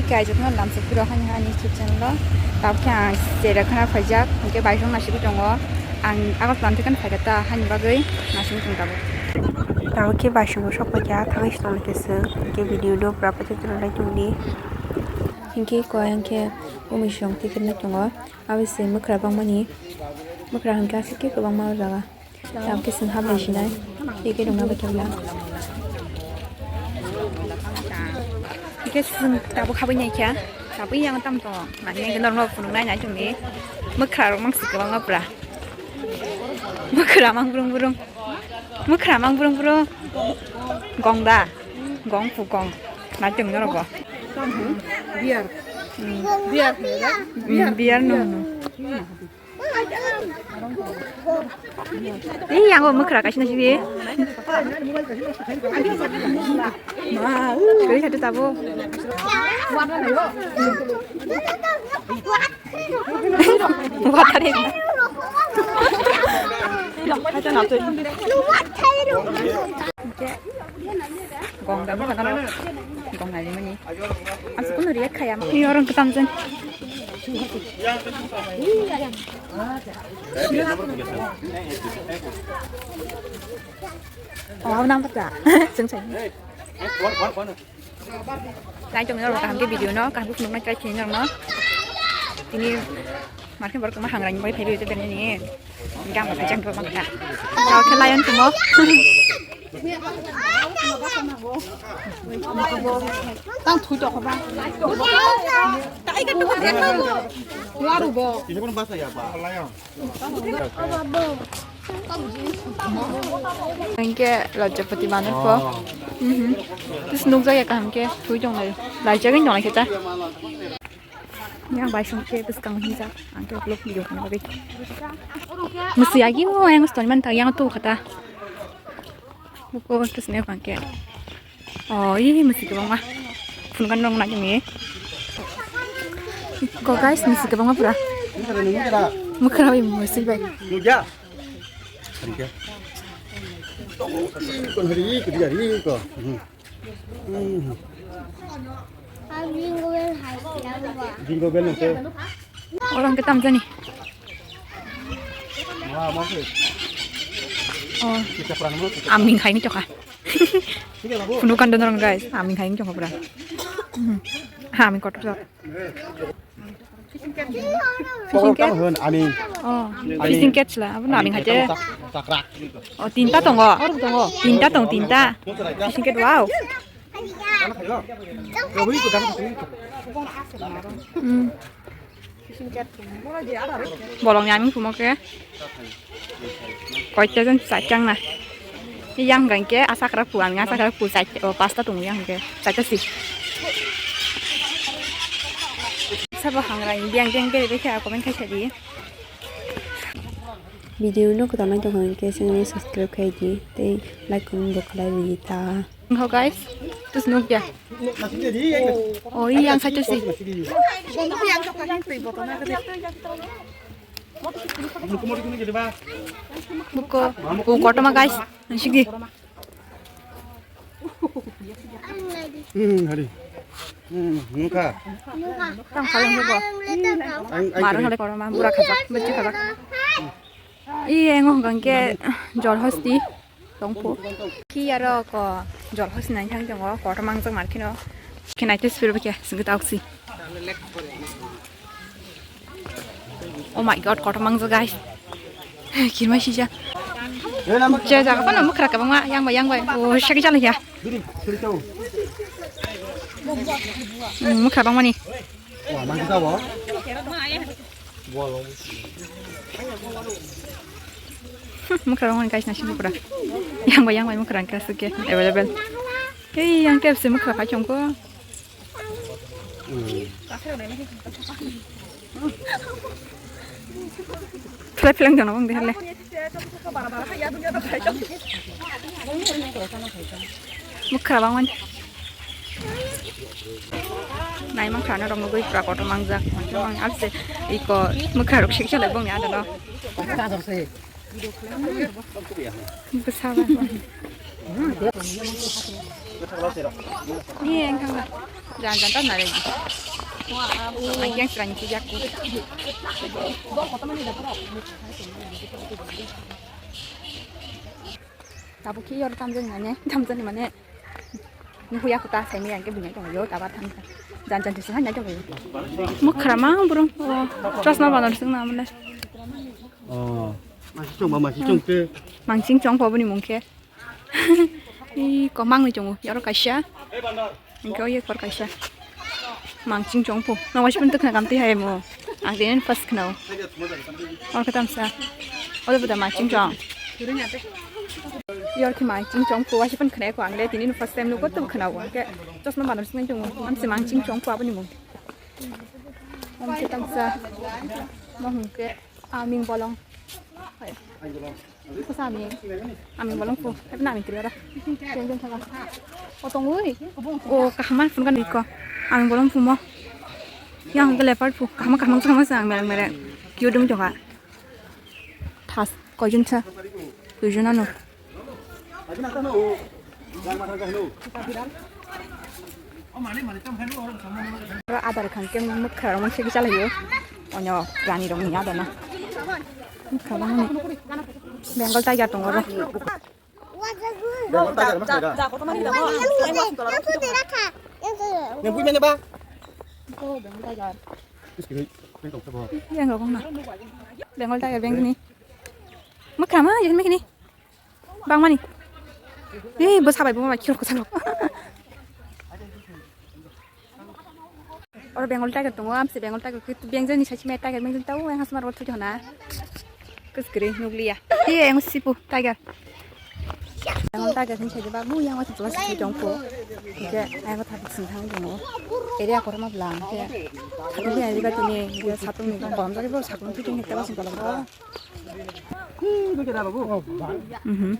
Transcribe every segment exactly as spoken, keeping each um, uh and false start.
Kaijak no lamsok piro hani hani YouTube channel o. Tabuk khe ang chera khana phaijak, hwnkhe baisong nasugwi tongo. Ang Agartala thikhan phaikha ta hani bagwi nasugwi tong tabuk. Tabuk khe baisongo sok paikha, thangwi se tongkhe chwng, hwnkhe video do pura paithak tongwi tongdi. Hwnkhe koi hwnkhe bumui song ticket nai tongo. Aboni se mwkhra bangmani, mwkhra hwnkhe aswk khe kwbangma o jaga. Tabuk khe chwng hablai sinai, tei khe rwngna bai khe bwla. Hwnkhe chwng tabuk habwi nai kha, tabuk yang tamo tongo. Mani hwnkhe norokno phunuknai nai tongdi. Mwkhra rok mang se kwbangma pura. Mwkhra mang brung brung. Mwkhra mang brung brung. Gong da? Gong pu gong. Nai tong norok bo. Beer. Hmm. Beer. Hmm, beer no. Ih, yang o mwkhra kaisa nasi di. Kali satu tabo. Watare. Gong da bwkha gana. Gong nai mani. Ang sukun react khaya. Ni orang ketam jen. Oh, nampak tak? Seng seng. Nai tong norok kaham khe video no, kaham khe phunukna try khe norok no. Tini markhe borok ma hangrani bai phaiwi tei ni. Gam ma jang ko ma kha. Tao khe lion tumo. Tang thui to khoba. Tai ka tu ko. Waru bo. Hingke Lajapati manuk po. Mhm. Terus nukjak ya kaham ke, thui tong lai. Laijak ini tong lai kita. Yang bai song ke, terus kang hinjak, angke vlog video kan lagi. Mesti lagi mau yang story man yang tu kata. Buku terus nih bangke. Oh, ini mesti kebang mah. Phunukna nang nang ini. Ko guys, mesti kebang mah pura. Mukra bai mesti bai. Muja. Hari ke? Kon hari ke dia hari ke? Hmm. Hmm. Jingle bell nang te. Orang ketam jani. Wah, masih. Oh. Kita perang dulu. Aming kaini coka. Phunukna nang guys, aming kaini coka pura. Hmm. Ha, aming kotor. Fishing cat. Fishing cat? Hwn, ani. Oh, ani. Fishing cat sila. Abo nani haje? Chakrak. Oh, tinta tongo. Tinta tong, tinta. Fishing cat, wow. Hmm. Bolong yang phumo ke. Koita jon chaichang na. Yang hwnkhe asakra phu, ang asakra phu, chai-, o, pasta tongo yang hwnkhe, chaita si. Sabo hangra yang yang bere bere khe comment khai sadi. Video no kwtal nai tong hwnkhe channel subscribe khai di tei like comment bo khlai ri ta. Ho guys, tus nuk ya. Oh, iya, yang satu sih. Buko, buko kotorma guys, nang sigi. Hmm, hari. Hmm, nungkha. Tang khalang buko. Ang, ang, marang hari kotorma, bura khajak, baju khajak. Iya, ngong gangke, jol hosti. Tongphu. Khi aro ko jol hosi nai thang tongo, kotor mangjak mar kheno. Khe nai tei sipir bokhe singwi ta oksi. Oh my God, kotor mangjak guys. Kirma sija. Je jaga kono mwkhra kwbangma yang bai yang bai. Oh, sagi jalo ya. Hmm, mwkhra bangmani. Wah, mangjak bo. Mwkhra rok guys, nasi mwkhra. Yang bai, yang bai mwkhra wngkha aswk khe available. Ei, yang tepse mwkhra phai chongkho. Phlai phlai wngtong nabo wngdi hale. Mwkhra bangmani. Nai mwkhra no rok nugui pura kotor mangjak. Abse iko mwkhra rok siksa lai bongni adalo. Bwsa ba. Ni engkang ba. Jan jan ta nare. Ang yang srang ki yak. Tabuk ki yor tamjani mane, tamjani mane. Nuhuya kuta semi yang ke bungai tong yo, tabar thang. Jan jan jisung hai nai tong yo. Mukhrama burung. Oh, chosma banor sung na mane. Oh, masi chong ba, masi chong te. Mangching chong po buni mung khe. Ih, komang ni chongo, yaro kaisa. Hingke oye kor kaisa. Mangching chong po. Nang waisi pun tukna kamti hai mo. Ang tenen first khnao. Or khe tamsa. Ode buda mangching chong. Yor khe mangching chong po, waisi pun khnai ko ang le tinin first time nugo tum khnao. Hingke chosma banor sung chongo. Amse mangching chong po aboni mo. Amse tamsa. Mo hingke aming bolong. Hai. Ko sa aming. Aming bolong pu. Hai na aming kiri ora. Jeng jeng thaka. O tong ui. O kahama phun kan iko. Aming bolong pu mo. Yang ke leopard pu. Kahama kahama kahama sa mereng mereng. Kyo dum joka. Thas koijun sa. Tuijun ano. Aro adar khan ke mwkha rok mangse kisa laio. Onyo rani rok ni adana. Mwkha rok ni Bengal tiger tongo oro. Yang rok na. Bengal tiger beng ni. Mwkha ma yang ni. Bangmani. Eh, bo sabai bo ma kiyor ko salo. Oro Bengal tiger tongo, amse Bengal tiger khe beng jani sai sima tiger beng jani tao, yang hasmar bo thudi hona. Kus kri nukliya. Hi, yang sipu tiger. Bengal tiger hin sai ba mu yang wasi jwa sai tong po. Ke, ai ko thap sing thang tongo. Area korma blang ke. Thudi ai ba tini, ke satung ni bom jari bo satung thudi ni tao sing ko. Mhm.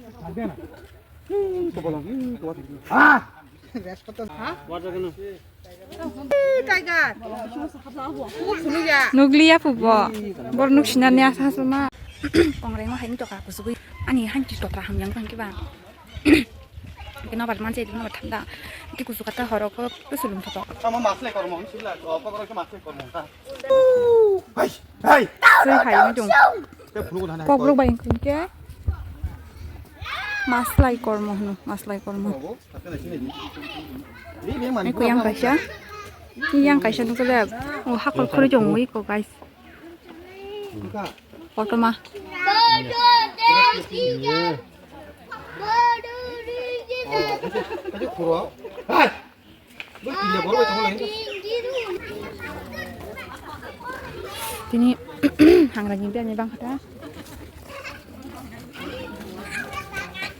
Nukliya pubo. Bor nuk sinani asa suma. Kongreng ma haini toka kusugui. Ani hanti tokra hamyang bang kiba. Kino bar manse dino thanda. Ki kusuka ta horo ko kusulum thapa. Tamo maslai kormo, sila, o, kokoro ke maslai kormo, ta. Hai, hai. Sui hai ni dong. Te phunuk na, hai. Kokrok bai hingke. Maslai kormo hino, maslai kormo. Ni ko yang kaisa. Ni yang kaisa nukle. O hakol khori jong ui ko guys. Kotorma. Tini hangrani biyani bangkha ta.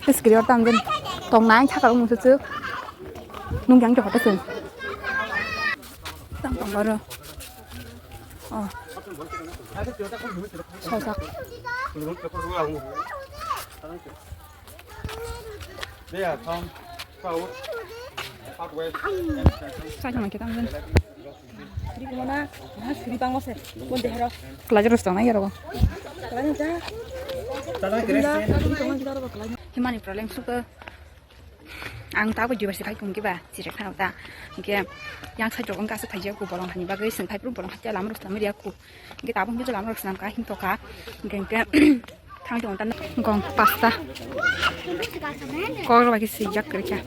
Screen o tang tong nai thaka mung suk nung yang jokha ta se. Tang tong baro. Oh. Sosak. Sa jona kita mungkin. Kelajar rus tong nai ya rogo. Himani problem suka. Ang ta bo dibar se phai kung kiba sirek khana ta. Hingke yang sa jok wngka aswk phai jak ku bolong hani bagwi seng phai phuru bolong hatia lam rok slam riya ku. Hingke tabuk hingke lam rok slam ka hing toka. Hingke hingke thang tong tan gong pasta. Kok rok bai khe swijak kwrwi kha.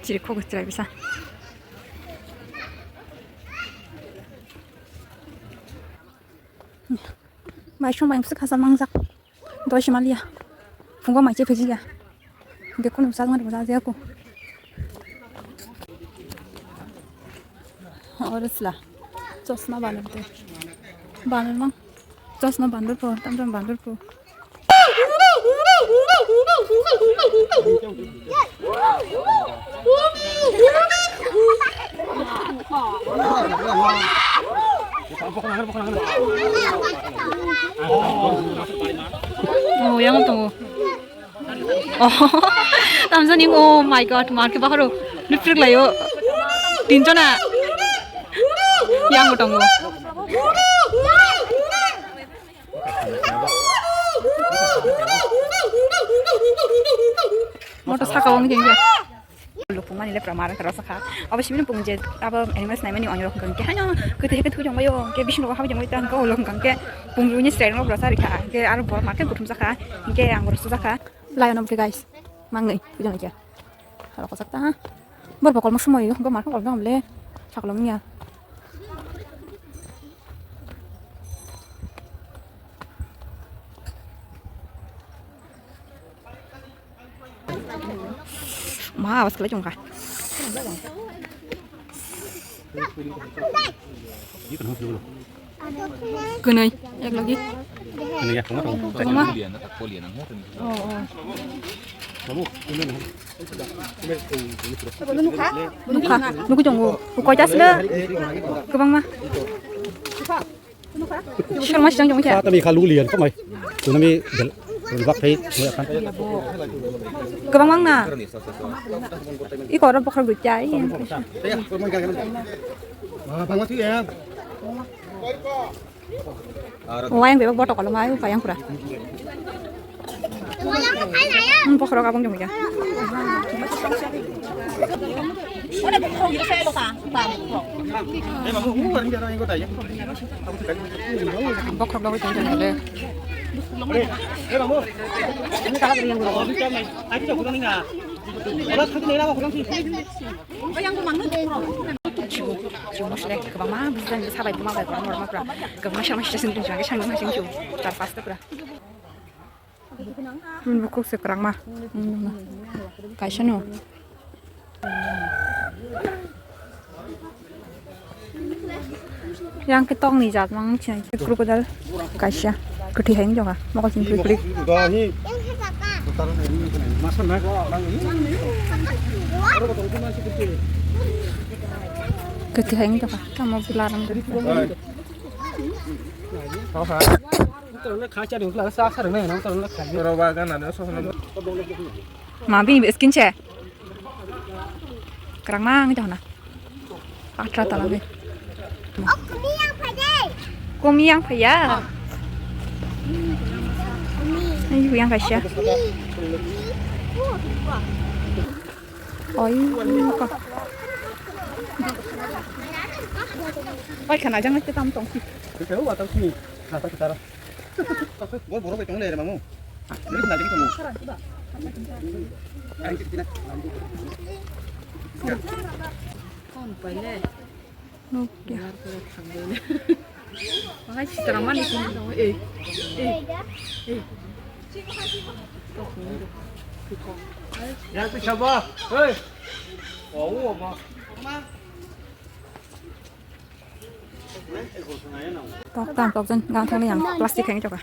Chiri kok chwrai bisa. Mai song bai bwswk khasa mangjak. Doi se maliya. Phungo mai se phejiya. Hingke kunu sajma rok jajayaku. Oro sla. Chosma banor de. Banor mang. Chosma bandor po, tam tam bandor po. Oh, yang tongo. Oh, tamjani, oh my God, mar ke baharo. Lipstick layo. Tinjona. Yang tongo. Saka wng khe. Lupung mani le pura mar karo sakha. Abo simi pung je abo animals nai mani onyo hwnkha khe haino kwtwi khe thui jongbayo khe bising rogo habai jongbayo ta hwnkha ulo hwnkha khe pung runi sreng rok rasa rikha khe aro bo mar khe kuthum sakha khe ang rasa sakha. Lion omo khe guys mangnwi thui jongkhe. Aro kosak ta ha. Bor bokol mo sumoi hwnkha mar khe kolbang le saklo manya. Ma, awas khlai chungkha. Kwnwi, ek logi. Kwbangma. Oh, oh. Nukha, nukui tongo. Koita sila. Kwbangma. Sal ma sidang jong khe. Kata mi khalu lian ko mai. Tuna mi bel. Bak thai mo akan. Kwbang mang na. I koro bokhor gwi chai. Bangma tu ya. Wayang bebak botok kolom ayo payang pura. Hmm, bokhorok abang jong ya. Bokhorok bagwi tong jong le. Chibuk, chibuk sile kwbangma bujidan sabai buma bai kwbangma rwma pura kwbangma sama sita sini tong chang sang ma sing chu char pasta pura. Bini bukhuk se kwrangma. Kaisa no. Yang khe tokni jat mang chini crocodile kaisa kwthwi hai wng jokha mokol chini kwrwi kwrwi. Kwthwi hai wng jokha tamo bwla rang. Ma bini skin se. Kwrangma wngwi tongna. Patra tala khe. Kumi yang phaiya. Ai yang kaisa. Oi ka. Oi khana jang te tam tong. Bo borok bai tong le mamu. Ni na digi tong. Ang kiti na. Kon paile. Nukya. Bahai sitra mani sini dong. Eh. Eh. Eh. Yang tu siapa? Hei. Oh, apa? Tok tam tok jen gang thang yang plastic hang choka.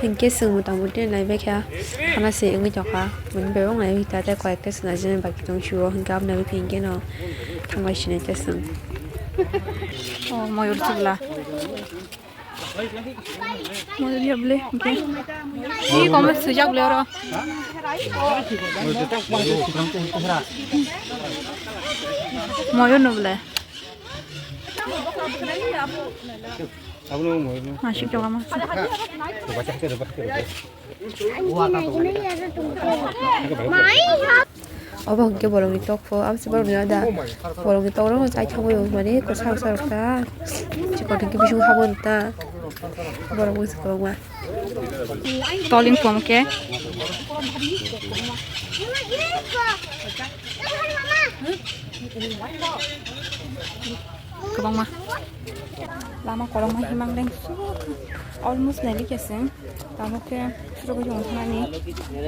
Hinkhe chwng mota moti naibaikha, hana se wngwi tongkha, bini bebak naibaikha tei koi ekta chwng naijak bai tong sio, hinkhe aboni bagwi hinkhe no thanglai sinai ta chwng. Oh, moyol chwla. Moyol ya bole, hinkhe. Hi comment swijak bole oro. Moyol no bole. Abono mo. Masuk coba masuk. Obo hwnkhe borokni tok pho, abo se borokni ada. Borokni tok rok chai thangwi mani kwchar kwchar ta. Chikon hwnkhe bising habwi ta. Borok wngse kwbangma. Toling pom khe. Kwbangma. Lama kolokma himang leng almost naili khe se. Tamo khe surogo jong thani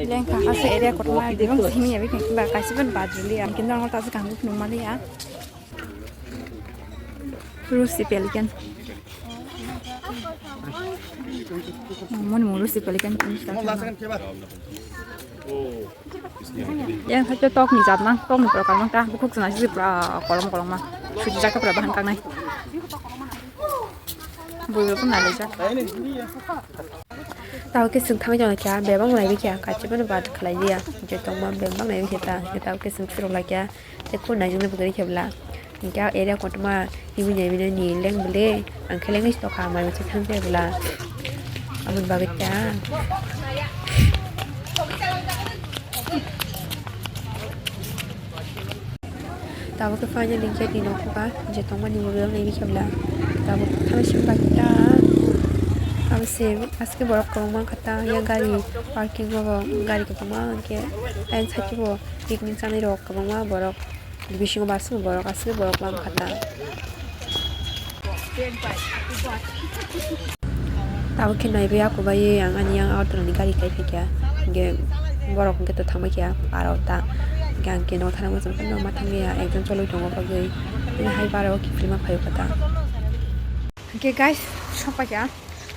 lengkha hase area kotorma dibang simi yabi khe ba kaisa ban bajuli ya. Kinda ngol ta se kang nuk nung mali ya. Rusi pelikan. Moni moro si pelikan. Yang khato tok ni jat nang, tok ni prokar nang ta, bukhuk chwna si pura kolom kolom ma. Suji jaka pura bahan kangnai. Bui rok nai jak. Tabo khe chwng thangwi tongkha, bebak naiwi kha, kaichibano bad khlai liya, je tongma bebak naiwi kha ta, tabo khe chwng phirok laikha, tei khun naijwknai bo kwrwi khe bwla. Hinkhe area kotorma himwi naimani leng bwle, ang khe lengwi se tongkha, mai masa thang khe bwla. Aboni bagwi ta. Tabuk khe finally gate ni nokho ba je tongmani bo belok nai bikhe bwla. Tabuk thang simi bagwi ta. Abo se aske borok kwbangma kha ta ya gari parking o bo gari kwbangma hwnkhe ayang side o bo picnic chanai rok kwbangma borok bisingo bus o borok aswk borok bang kha ta. Tabuk khe naiwi ako bai ang ani yang auto ni gari kai phaikha. Hingke borok hingke to thangbai kha aro ta. Hingke ang khe no thana muchung phano ma thangya ekjon choloi tongo bagwi. Ani hai bara o kiphilma phaio kha ta. Hingke guys, sokpaikha.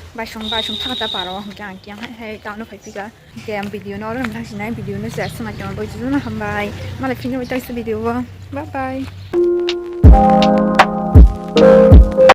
Baisong, baisong thangta paro. Hingke ang khe hai hai town o phai phika. Hingke ang video no oro nang sinai video no se aswk nai tong bai. Jotono hambai. Malai phini bai taisa video o. Bye bye.